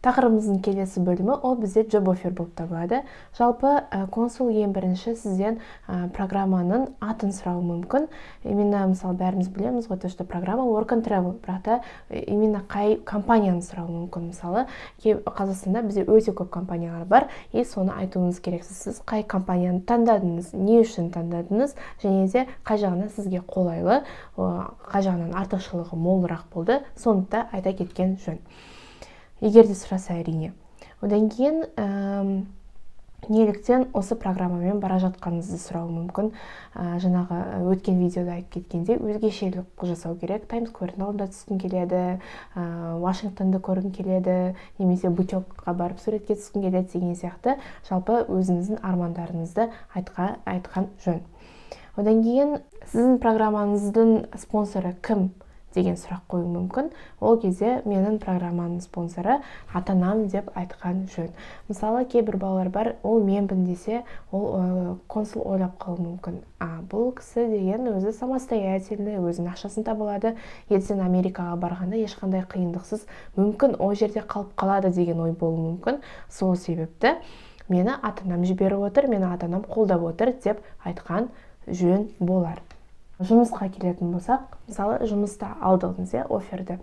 Тақырыбымыздың келесі бөлімі ол бізде job offer болып табылады. Жалпы, консул ең бірінші сізден программаның атын сұрауы мүмкін. Именно, мысалы, бәріміз білеміз ғой, то что программа Work and Travel, бірақ та именно қай компанияны сұрауы мүмкін. Мысалы, Қазақстанда бізде өте көп компаниялар бар, и соны айтуыңыз керек. Сіз қай компанияны таңдадыңыз, не үшін таңдадыңыз және де қай жағынан сізге қолайлы, қай жағынан артықшылығы молырақ болды, соны да айта кеткен жөн, егер де сұраса, әрине. Одан кейін неліктен осы программамен бара жатқаныңызды сұрауы мүмкін. Жаңағы өткен видеода айтып кеткендей, өзгешелік жасау керек. Таймс Сквердің алдында түскім келеді, Вашингтонды көргім келеді немесе Бычокқа барып суретке түскім келеді деген сияқты. Жалпы, өзіңіздің армандарыңызды айтқан жөн. Одан кейін сіздің программаңыздың спонсоры кім деген сұрақ қою мүмкін. Ол кезде менің программаның спонсоры ата анам деп айтқан жөн. Мысалы, кейбір балалар бар, ол менмін десе, ол консул ойлап қалуы мүмкін: а, бұл кісі деген өзі самостоятельный, өзінің ақшасын таба алады, ертең Америкаға барғанда ешқандай қиындықсыз мүмкін ол жерде қалып қалады деген ой болуы мүмкін. Сол себепті мені ата анам жіберіп отыр, мені ата анам қолдап отыр деп айтқан жөн болар. Жұмысқа келетін болсақ, мысалы, жұмыста алдыңыз, иә, офферді.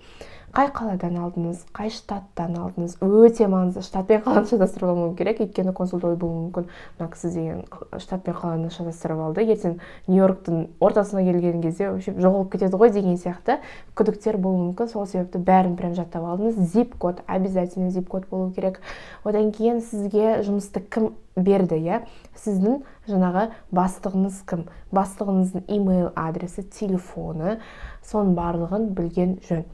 Қай қаладан алдыңыз, қай штаттан алдыңыз? Өте маңызды, штат пен қаланы шатастырып алмау керек, өйткені консулда ой болуы мүмкін: мына кісі деген штат пен қаланы шатастырып алды, ертең Нью Йорктың ортасына келген кезде вообще жоғалып кетеді ғой деген сияқты күдіктер болуы мүмкін. Сол себепті бәрін прям жаттап алдыңыз. Zip код, обязательно zip код болу керек. Одан кейін сізге жұмысты кім берді, иә, сіздің жаңағы бастығыңыз кім, бастығыңыздың имейл адресі, телефоны, соның барлығын білген жөн.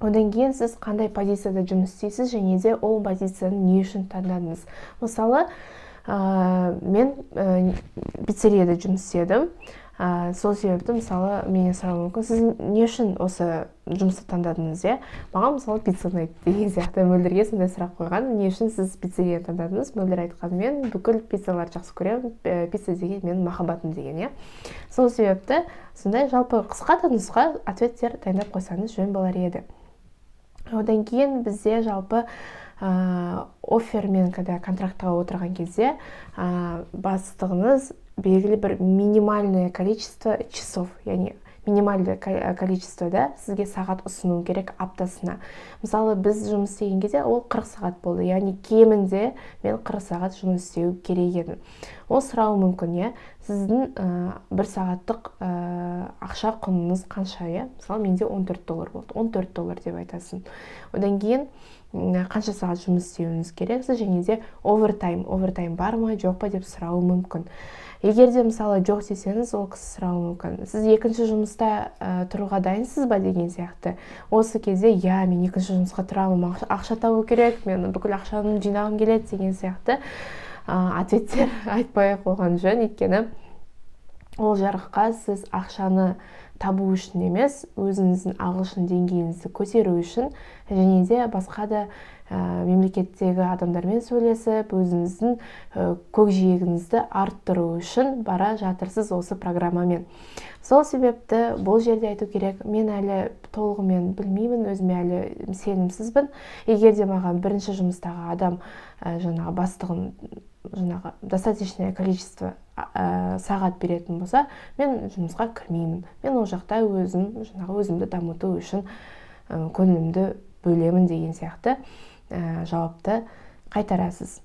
Одан кейін сіз қандай позицияда жұмыс істейсіз және де ол позицияны не үшін таңдадыңыз? Мысалы, мен пиццерияда жұмыс істедім. Сол себепті, мысалы, менен сұрауы мүмкін: сіз не үшін осы жұмысты таңдадыңыз? Иә, маған, мысалы, пицца ұнайды деген сияқты. Мөлдірге сондай сұрақ қойған: не үшін сіз пиццерияны таңдадыңыз? Мөлдір айтқан: мен бүкіл пиццаларды жақсы көремін, пицца деген менің махаббатым деген, иә. Сол себепті сондай жалпы қысқа да нұсқа ответтер дайындап қойсаңыз, жөн болар еді. Одан кейін бізде жалпы оффермен, когда контрактқа отырған кезде, бастығыңыз белгілі бір минимальное количество часов, яғни минимальный количествода сізге сағат ұсыну керек аптасына. Мысалы, біз жұмыс істеген кезде ол 40 сағат болды, яғни кемінде мен 40 сағат жұмыс істеу керек едім. Ол сұрауы мүмкін, иә, сіздің бір сағаттық ақша құныңыз қанша? Иә, мысалы, менде 14 доллар болды, 14 доллар деп айтасың. Одан кейін қанша сағат жұмыс істеуіңіз керексіз және де овертайм бар ма, жоқ па деп сұрауы мүмкін. Егер де, мысалы, жоқ десеңіз, ол кісі сұрауы мүмкін: сіз екінші жұмыста тұруға дайынсыз ба деген сияқты. Осы кезде иә, мен екінші жұмысқа тұрамын, ақша табу керек, мен бүкіл ақшаны жинағым келеді деген сияқты ответтер айтпай ақ қойған жөн, өйткені ол жарыққа сіз ақшаны табу үшін емес, өзіңіздің ағылшын деңгейіңізді көтеру үшін және де басқа да мемлекеттегі адамдармен сөйлесіп, өзіңіздің көкжиегіңізді арттыру үшін бара жатырсыз осы программамен. Сол себепті бұл жерде айту керек: мен әлі толығымен білмеймін, өзіме әлі сенімсізбін. Егер де маған бірінші жұмыстағы адам, жаңағы бастығым, жаңағы достаточное количество сағат беретін болса, мен жұмысқа кірмеймін, мен ол жақта өзім жаңағы өзімді дамыту үшін көңілімді бөлемін деген сияқты жауапты қайтарасыз.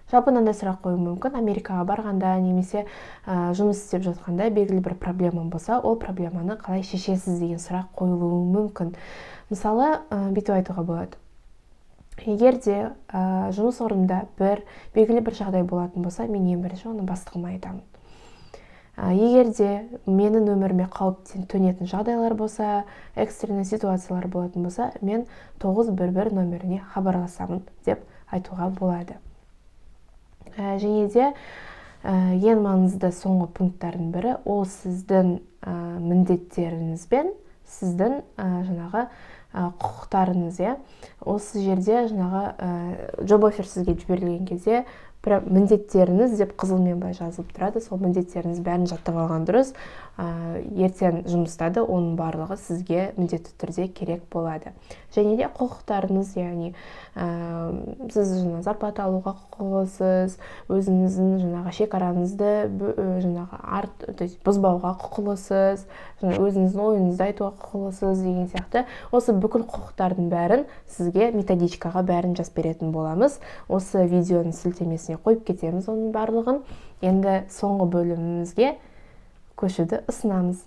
Жалпы, мынандай сұрақ қоюы мүмкін: Америкаға барғанда немесе жұмыс істеп жатқанда белгілі бір проблема болса, ол проблеманы қалай шешесіз деген сұрақ қойылуы мүмкін. Мысалы, бүйтіп айтуға болады: егер де жұмыс орнында бір белгілі бір жағдай болатын болса, мен ең бірінші оны бастығыма айтамын. Егер де менің өміріме қауіп төнетін жағдайлар болса, экстренный ситуациялар болатын болса, мен 911 номеріне хабарласамын деп айтуға болады. Және де ең маңызды соңғы пункттардың бірі ол сіздің міндеттеріңіз бен сіздің жаңағы құқықтарыңыз, иә. Осы жерде жаңағы job offer сізге жіберілген кезде Прям «міндеттеріңіз» деп қызылмен былай жазылып тұрады. Сол міндеттеріңіз бәрін жаттап алған дұрыс. Ертең жұмыста да оның барлығы сізге міндетті түрде керек болады. Және де құқықтарыңыз, яғни сіз жаңа зарплата алуға құқылысыз, өзіңіздің жаңағы шекараңызды жаңағы арт, то есть бұзбауға құқылысыз, өзіңіздің ойыңызды айтуға құқылысыз деген сияқты. Осы бүкіл құқықтардың бәрін сізге методичкаға бәрін жазып беретін боламыз. Осы видеоның сілтемесіне қойып кетеміз оның барлығын. Енді соңғы бөлімімізге көшуді ұсынамыз.